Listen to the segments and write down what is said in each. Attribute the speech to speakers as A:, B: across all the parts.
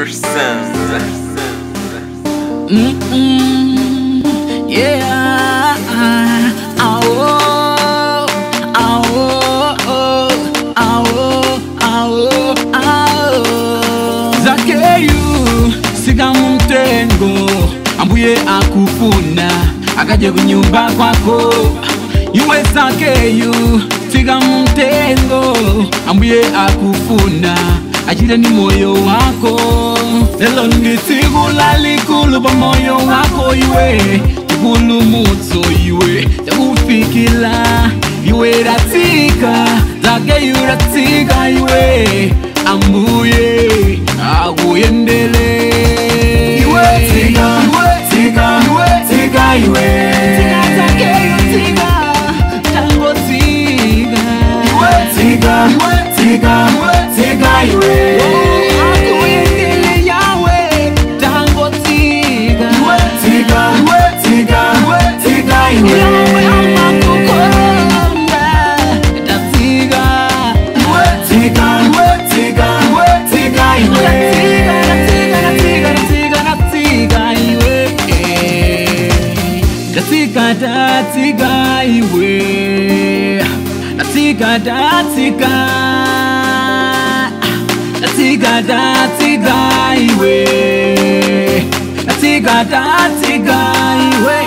A: Persons.
B: Yeah. Oh, oh, oh, oh, oh, oh. Zakeyu sika mumtengo ambuye akufuna akaje kunyumba kwako. Iwe Zakeyu sika mumtengo ambuye akufuna achile ni moyo wako. Lelo ndi tsiku lalikulu pa moyo wako iwe chipulumutso iwe chakufikila iwe ratsika Zakeyu ratsika iwe ambuye akuyendele
C: iwe tsika iwe tsika iwe tsika iwe
B: tsika Zakeyu tsika tango tsika
C: iwe tsika iwe tsika iwe tsika iwe
B: akuyendele yawe tango tsika
C: iwe tsika iwe tsika iwe tsika iwe
B: yawe amakukonda tatsika
C: iwe tsika iwe tsika iwe tsika iwe
B: Tatsika, tatsika, iwe. Tatsika, tatsika. Tatsika, tatsika, iwe. Tatsika, tatsika, iwe.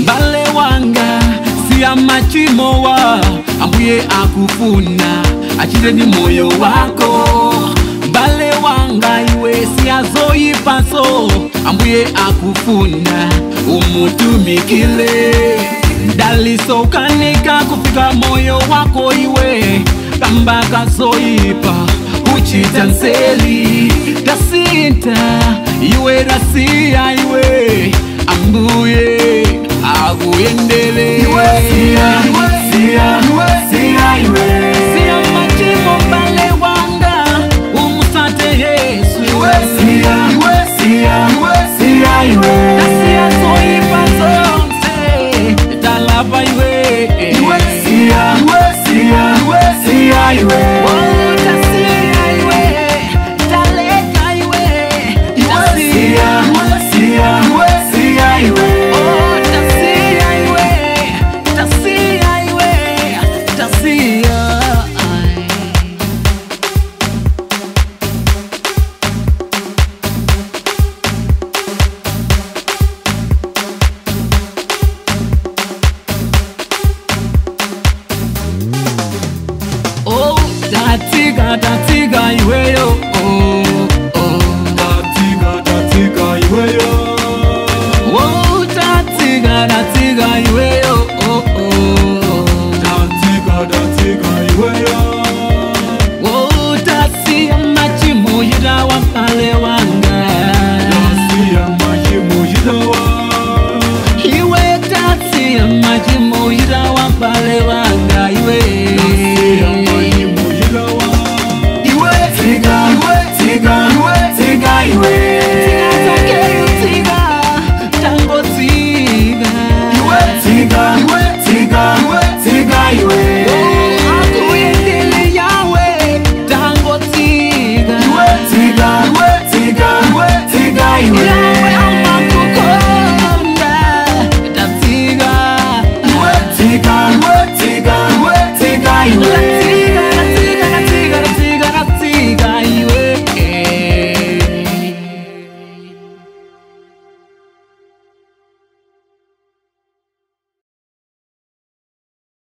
B: Mbale wanga siya machimowa ambuye akufuna achite ni moyo wako. Mbale wanga iwe siya zoyipaso ambuye akufuna umutumikile. Daliso ukanika kufika moyo wako iwe kamba kazoyipa uchita nseli tasinta iwe rasiya iwe ambuye akuyendele
C: iwe siya iwe siya iwe siya iwe.